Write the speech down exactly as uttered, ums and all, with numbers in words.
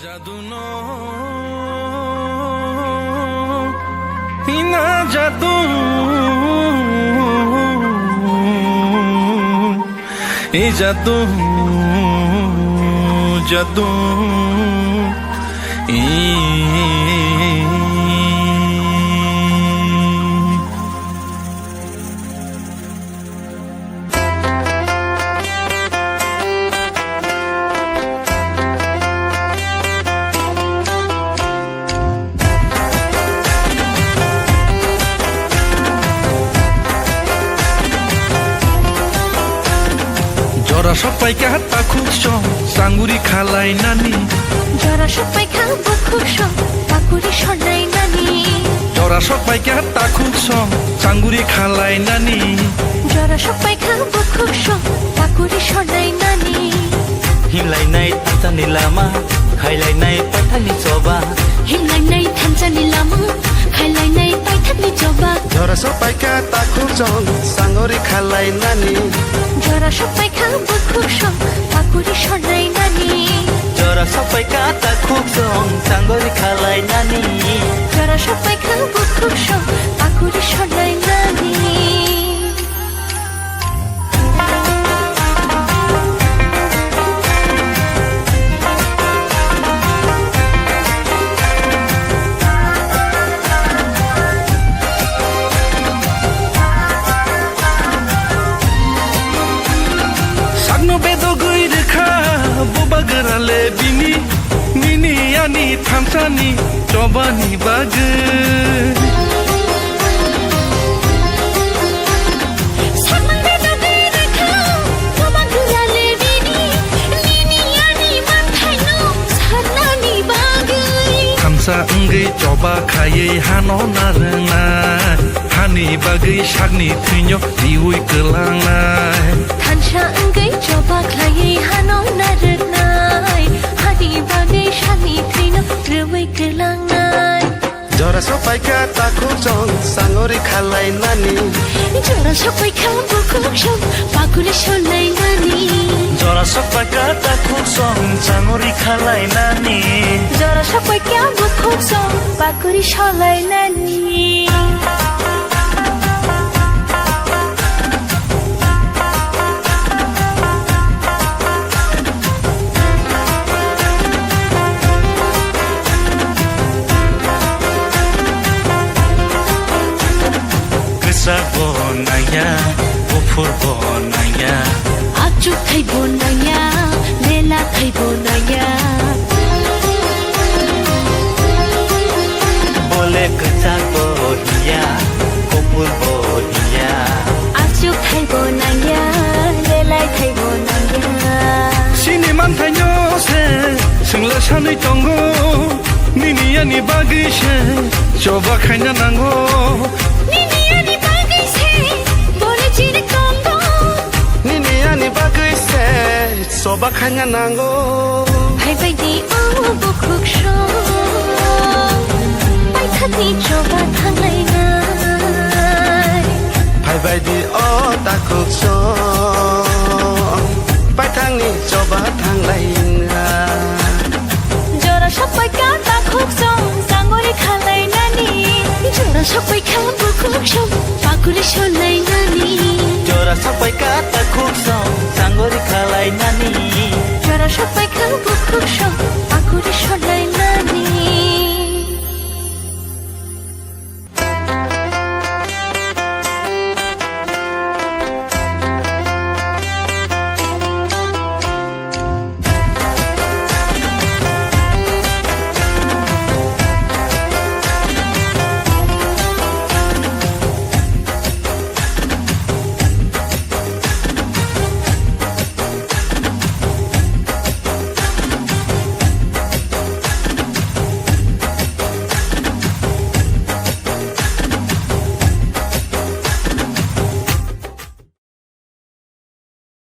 Jadu no, ina jadu, e jadu, jadu, e. Jora sok paikha takhuk song, sanguri khalai nani. Jora sok paikha bukhuk song, pakuri sonai nani. Jora sok paikha takhuk song, sanguri khalai nani. Jora sok paikha bukhuk song, pakuri sonai nani. Himlainai thansani lama, khailainai paithakni choba. Himlainai thansani lama, khailainai paithakni choba. Jora sok paikha takhuk song, sanguri khalai nani. Jora sok paikha bukhuk song, pakuri sonai nani. Jora sok paikha takhuk song, sanguri khalai nani. Jora sok paikha bukhuk song, pakuri sonai nani. Sakno bedogwi rwkha bubagra le bini, nini ani thansani chobani bagwi. Sakno bedogwi rwkha bubagra le bini, nini ani manthaino sarnani bagwi. Thansa wngwi choba khaiwi hano narwknai, hani bagwi sakni thwino riui kwlangnai. Thansa wngwi choba khlaiwi hano narwknai, hani bagwi sakni thwino riui kwlangnai. Jora sok paikha takhuk song, sangori khalai nani. Jora sok paikha bukhuk song, pakuri sonai nani. Jora sok paikha takhuk song, sangori khalai nani. Jora sok paikha bukhuk song, pakuri sonai nani. Kwchak bo nangya, buphur bo nangya. Achuk thai bo nangya, lela thai bo nangya. Bole kwchak bo hiya, kopor bo hiya. Achuk thai bo nangya, lelai thai bo nangya. Chini manthaino se, swngla sanwi tongo. Nini ani bagwi se, choba khaina nango. Nini ani bagwi se, bole chini tongo. Nini ani bagwi se, choba khaina nango. Phaibai di o bukhuk song, paithakni choba thanglainai. Phaibai di o takhuk song, paithakni choba thanglainai. Jora sok paikha takhuk song, sangori khalai nani. Jora sok paikha bukhuk song, pakuri sonai nani. Jora sok paikha takhuk song, sangori khalai nani. Jora sok paikha bukhuk song, pakuri sonai